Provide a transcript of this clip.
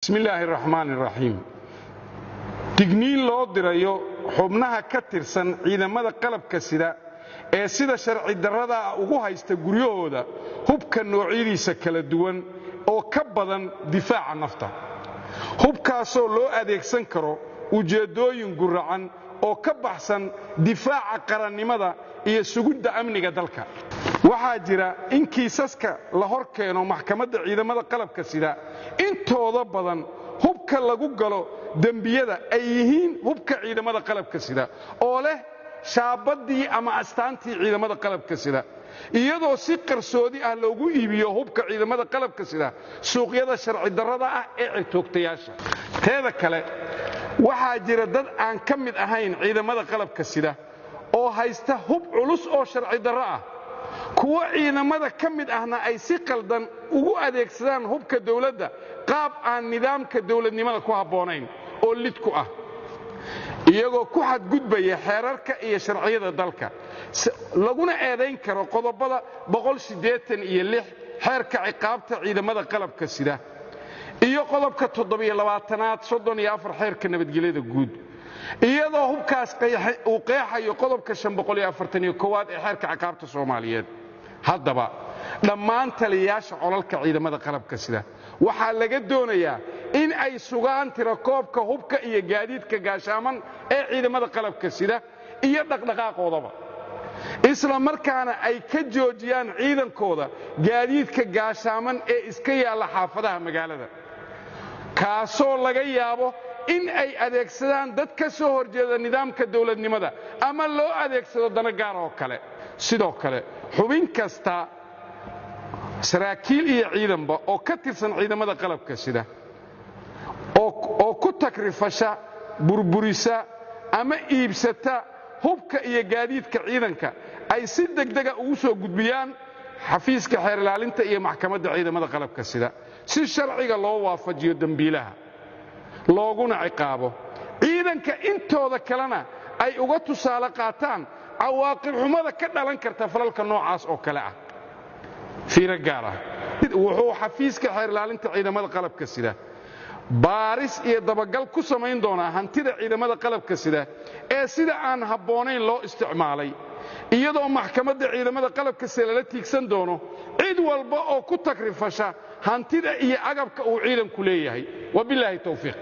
Bismillaahi raxmaani raxiim. Digniin loo dirayo xubnaha ka tirsan ciidamada qalabka sida ee sida sharci darrada ugu haysta guryahooda hubka noocyadiisa kala duwan oo ka badan difaaca nafta, hubkaasoo loo adeegsan karo ujeeddooyin guracan oo ka baxsan difaaca qarannimada iyo sugidda amniga dalka. Waxaa jira in kiisaska la hor keeno maxkamadda ciidamada qalabka sida intooda badan hubka lagu galo dembiyada ay yihiin hubka ciidamada qalabka sida oo leh shaabaddii ama astaantii ciidamada qalabka sida, iyadoo si qarsoodi ah loogu iibiyo hubka ciidamada qalabka sida suuqyada sharci darrada ah ee cirtoogtayaasha. Teeda kale, waxaa jira dad aan ka mid ahayn ciidamada qalabka sida oo haysta hub culus oo sharci darro ah, kuwo ciidamada ka mid ahna ay si qaldan ugu adeegsadaan hubka dawladda qaab aan nidaamka dawladnimada ku habboonayn oo lid ku ah, iyagoo ku xadgudbaya xeerarka iyo sharciyada dalka, laguna eedayn karo qodobada 186 xeerka ciqaabta ciidamada qalabka sida iyo qodobka 27aad 34 xeerka nabadgelyada guud, iyadoo hubkaas uu qeexayo qodobka 541aad ee xeerka ciqaabta Soomaaliyeed. Haddaba, dhammaan taliyayaasha colalka ciidamada qalabka sida waxaa laga doonayaa in ay sugaan tirakoobka hubka iyo gaadiidka gaashaaman ee ciidamada qalabka sida iyo dhaqdhaqaaqoodaba, isla markaana ay ka joojiyaan ciidankooda gaadiidka gaashaaman ee iska yaalla xaafadaha magaalada, kaasoo laga yaabo in ay adeegsadaan dad ka soo horjeeda nidaamka dawladnimada ama loo adeegsado dano gaar oo kale. Sidoo kale, xubin kasta, saraakiil iyo ciidanba, oo ka tirsan ciidamada qalabka sida oo ku takrifasha, burburisa ama iibsata hubka iyo gaadiidka ciidanka ay si degdega ugu soo gudbiyaan xafiiska xeer ilaalinta iyo maxkamadda ciidamada qalabka sida, si sharciga loo waafajiyo dembiilaha looguna ciqaabo, ciidanka intooda kalena ay uga tusaale qaataan cawaaqib xumada ka dhalan karta falalka noocaas oo kale ah. Fiiro gaar ah: wuxuu xafiiska xeer ilaalinta ciidamada qalabka sida baaris iyo dabagal ku samayn doonaa hantida ciidamada qalabka sida ee sida aan habboonayn loo isticmaalay, iyadoo maxkamadda ciidamada qalabka sida lala tiigsan doono cid walba oo ku takrifasha hantida iyo agabka uu ciidanku leeyahay. Wabilaahi towfiiq.